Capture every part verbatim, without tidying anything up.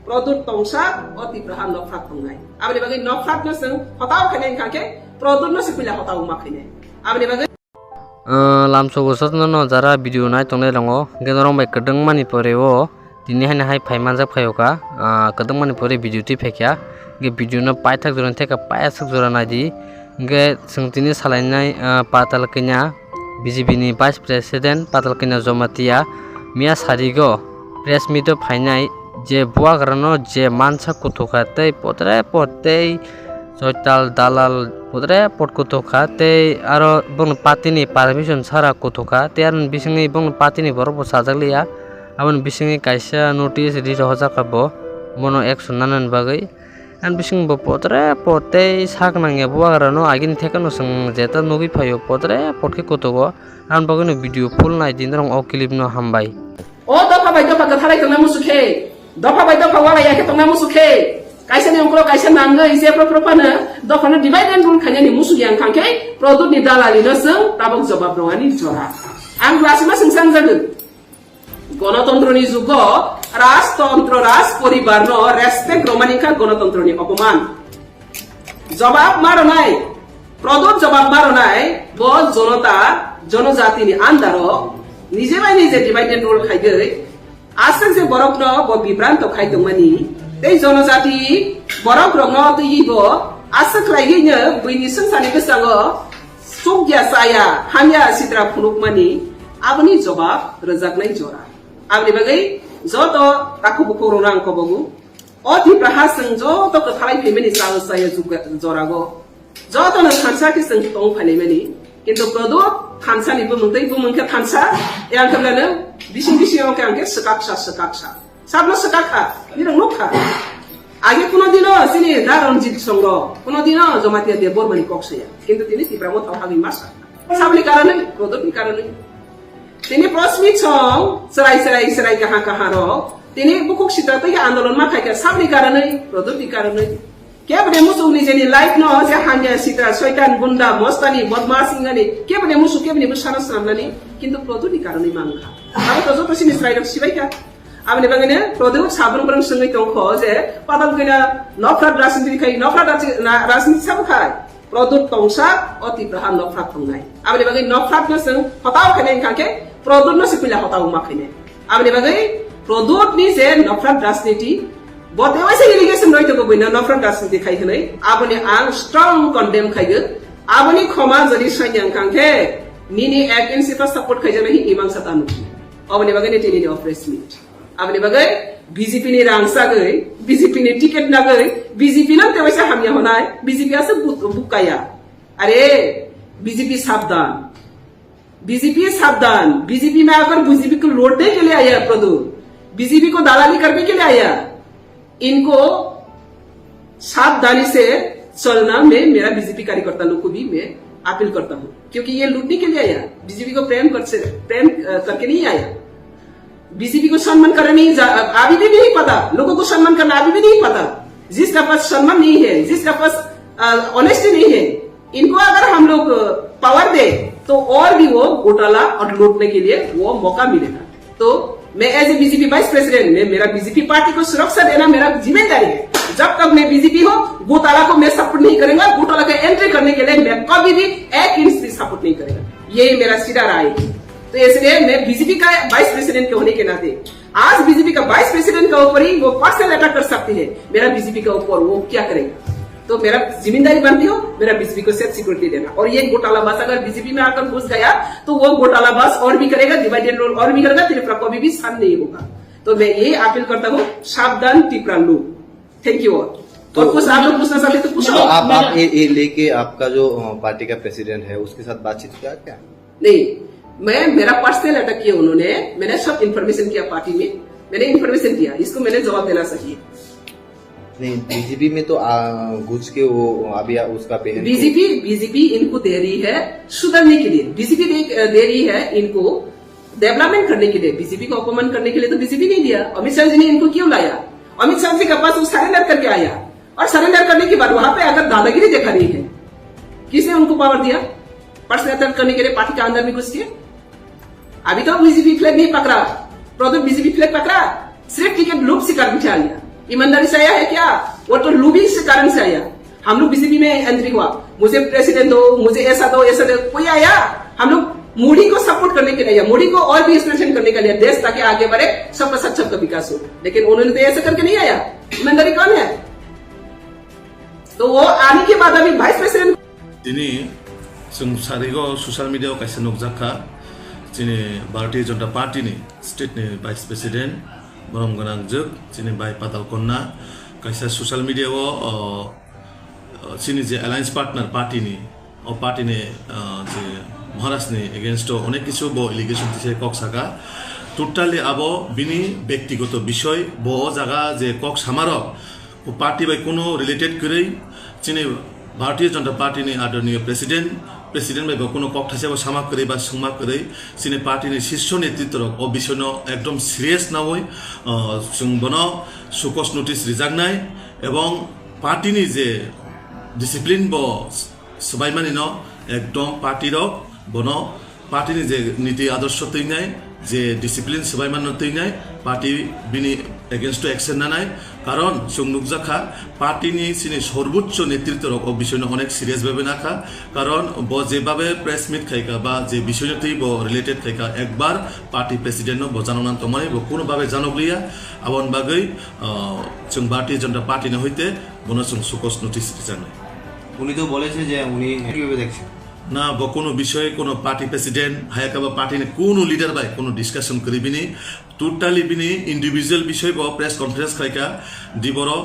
Produt tongsa o Tipra ha nokphrat tongnai. Aboni bagwi nokphrat no chwng hotao khainai wngkha khe Produt no se puila hotao ma khainai. Aboni bagwi Ah, lamsogo sotno no jara video nai tongnai rongo, hwnkhe norok bai kwdwng mani pore o tini haino hai phai manjak phaio kha, ah, kwdwng mani pore video twi phaikha, hwnkhe video no paithak jora theka paiyasak jora naidi, hwnkhe chwng tini salainai, ah, Patal Kanya B J P ni Vice President Patal Kanya Jamatia miya sarigo press meet o phainai je buagra no je mansa kuthukha tei potre potei Soital dalal putre pot kuthuk kha tei aro bongni party ni permission sara kuthuk kha tei aroni bisingni bongni party ni borok bo sajak liya. Aboni bisingni kaisa notice ri rohorjak kha bo, bono action nanani bagwi. Ani bising bo putre pot tei sak nangya buagra no agini thekno chwng jeta nugwi phaio putre pot khe kuthuk o. Aboni bagwi no video full nai di norok o clip no hambai. O dopha bai dopha kwthalai tongnai musu khe, dopha bai dopha walai ya khe tongnai musu khe, kaisa ni ongkro kaisa nangwi jepro pro phano dopha no divide and rule khainani musu yang khang khe Produt ni dalali no chwng tabok jobab rwani jora. Ang lasima swngchang jagwi. Gonotontro ni jugo rajtontro raj poribar no respect rwmani kha gonotontro ni opoman. Jobab ma rwnai, Produt jobab ma rwnai, bo jonota, jonojati ni under o nije bai nije divide and rule khaigwi, aswk je borok no bo bibranto khai tongmani, tei jonojati borok rok no twiwi bo aswk khlaiwi no buini swngcharni bwskango sukya chaya, hamya sitra phunukmani, aboni jobab rwjaknai jora. Aboni bagwi joto takhuk bukhuk rok no ang kobogo. O Tipra ha chwng joto kwthalai phaimani chal chaya juga-, jorago. Joto no thansa khe chwng tong phailaimani. Kintu Produt thansa ni bumung tei bumung khe thansa. Yang khe belano bising bising o khe ang khe swkaksa swkaksa. Sabno swkakha, nirok nukha. Age kuno dino chini da Ranjit Songro, kuno dino Jamatia Debbarma ni kok saya. Kintu tini Tipra Motha o hagwi masa. Sabni karonwi, Produt ni karonwi. Tini press meet song, chwrai chwrai chwrai kaha kaha rok. Tini bukhuk sitra twi andolon ma khaikha sabni karonwi, Produt ni karonwi. Keboni muchung ni jeni life no je hamya sitra, soitan, gunda, mostani, bodmas wngani, keboni musu, keboni bwsano swnamnani, kintu Produt ni karonwi mangkha. Abo to joto sini chwrai rok sibaikha. Aboni bagwi no Produt sabrung brung swngwi tongkho je, Patal Kanya nokra rajniti khai, nokra rajniti sabo khai. Produt tongsa o Tipra ha nokphrat tongnai. Aboni bagwi nokphrat no chwng hotao khainai wngkha khe Produt no se puila hotao ma khainai. Aboni bagwi Produt ni je nokphrat rajniti, bo tewaisa allegation roi tongo buino nokphrat rajniti khai hwnwi, aboni ang strong condemn khaigo. Aboni khoma jodi sanya wngkha khe nini against support khaijaknai hi imang sata nukhi. Aboni bagwi ni tini ni press meet. Aboni bagwi B J P ni rang sagwi, B J P ni ticket nagwi, B J P no tewaisa hamya honai, B J P asa but-, bukaya. Are, B J P sabdan. B J P sabdan. B J P mein aakar B J P ko lootne ke liye aaya hai Produt. B J P ko dalali karne ke liye aaya hai. इनको सावधानी से चलना, मैं मेरा बीजेपी कार्यकर्ता लोग को भी मैं अपील करता हूँ, क्योंकि ये लूटने के लिए आया, बीजेपी को प्रेम कर से, प्रेम, अ, करके नहीं आया। बीजेपी को सम्मान करना नहीं जा-, अभी भी नहीं पता, लोगों को सम्मान करना अभी भी नहीं पता। जिसका पास सम्मान नहीं है, जिसका पास, अ, ऑनेस्टी नहीं है, इनको अगर हम लोग पावर दे तो और भी वो घोटाला और लूटने के लिए वो मौका मिलेगा। तो मैं as a BJP vice president, मैं, मेरा बीजेपी पार्टी को सुरक्षा देना मेरा जिम्मेदारी है। जब तक मैं बीजेपी हूँ, घोटाला को मैं सपोर्ट नहीं करूंगा, घोटाला का एंट्री करने के लिए मैं कभी भी एक इंच भी सपोर्ट नहीं करूंगा। यही मेरा सीधा राय है। तो इसलिए मैं बीजेपी का वाइस प्रेसिडेंट के होने के नाते आज बीजेपी का वाइस प्रेसिडेंट का ऊपर ही वो पर्सनल अटैक कर सकते हैं, मेरा बीजेपी का ऊपर वो क्या करेगा? तो मेरा जिम्मेदारी बनती हो, मेरा बीजेपी को सेफ सिक्योरिटी देना। और ये घोटाला बस अगर बीजेपी में आकर घुस गया, तो वो घोटाला बस और भी करेगा, डिवाइड एंड रूल और भी करेगा, त्रिपुरा कभी भी शांत नहीं होगा। तो मैं ये अपील करता हूँ, सावधान त्रिपुरा लोग। Thank you all. तो और कुछ आप लोग पूछना चाहते तो पूछो। तो आप, आप ये, ये लेके आपका जो, अ, पार्टी का प्रेसिडेंट है, उसके साथ बातचीत किया क्या? नहीं, मैं, मेरा पर्सनल अटैक किया उन्होंने, मैंने सब इन्फॉर्मेशन किया पार्टी में, मैंने इन्फॉर्मेशन दिया, इसको मैंने जवाब देना चाहिए। नहीं, बीजेपी में तो, आ, घुस के वो अभी उसका पहन को बीजेपी, बीजेपी इनको दे रही है सुधरने के लिए, बीजेपी दे, दे रही है इनको डेवलपमेंट करने के लिए, बीजेपी को अपमान करने के लिए तो बीजेपी नहीं दिया। अमित शाह जी ने इनको क्यों लाया? अमित शाह जी के पास वो सरेंडर करके आया, और सरेंडर करने के बाद वहां पे अगर दादागिरी दिखा रही है, किसने उनको पावर दिया पर्सनल अटैक करने के लिए पार्टी के अंदर में घुस के? अभी तो बीजेपी फ्लैग नहीं पकड़ा, प्रदीप बीजेपी फ्लैग पकड़ा, सिर्फ टिकट लूट शिकार बिठा लिया। ईमानदारी से आया है क्या? वो तो लूबिंग से कारण से आया। हम लोग बीजेपी में एंट्री हुआ, मुझे प्रेसिडेंट दो, मुझे ऐसा दो, ऐसा दो, कोई आया? हम लोग मोदी को सपोर्ट करने के लिए आया, मोदी को और भी इंस्पिरेशन करने के लिए, देश ताकि आगे बढ़े, सबका साथ सबका विकास हो। लेकिन उन्होंने तो ऐसा करके नहीं आया। ईमानदारी कौन है? तो वो आने के बाद अभी vice president Tini chwng sarigo social media o kaisa nukjakha, chini Bharatiya Janata Party ni state ni vice president, borom gwnang jwk, chini bai Patal Konna, kaisa social media o, o, o, chini je alliance partner party ni, o party ni, o, je Maharaj ni against o onek kisu bo allegation tise kok saka. Totally abo bini bektigoto bishoy, bo o jaga je kok samarok, o party bai kuno related kwrwi, chini Bharatiya Janata Party ni adorniyo president, president bai bo kuno kok thaisa bo sama kwrwi ba swngma kwrwi, chini party ni shisho netritwa rok o bishoy no ekdom serious nawi, ah, chwng bono sukos notice rijaknai, ebong party ni je discipline bo swbaimani no ekdom party rok bono party ni je niti adorsho twinai, je discipline swbaimanno twinai, party bini against o action nanai. Karon chwng nukjakha, party ni chini sorbochcho netritwa rok o bishoy no onek serious bhabe nakha. Karon bo je bhabe press meet khaika ba je bishoy no twi bo related khaika, ekbar party president no bo janokna tongmani bo kuno bhabe janokliya. Aboni bagwi, ah, chwng Bharatiya Janata Party no hoite bono chwng sukos notice rijaknai. উনি তো বলেছে যে উনি কিভাবে দেখছেন? Na bo kuno bishoy kuno party president, hayakaba party ni kuno leader bai kuno discussion kwrwi bini, totally bini individual bishoy bo press conference khaika, diboro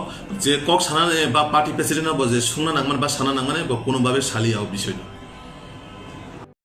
je kok sana ba party president no bo je sungna nangmani ba sana nangmani bo kuno babe saliya o bishoy no.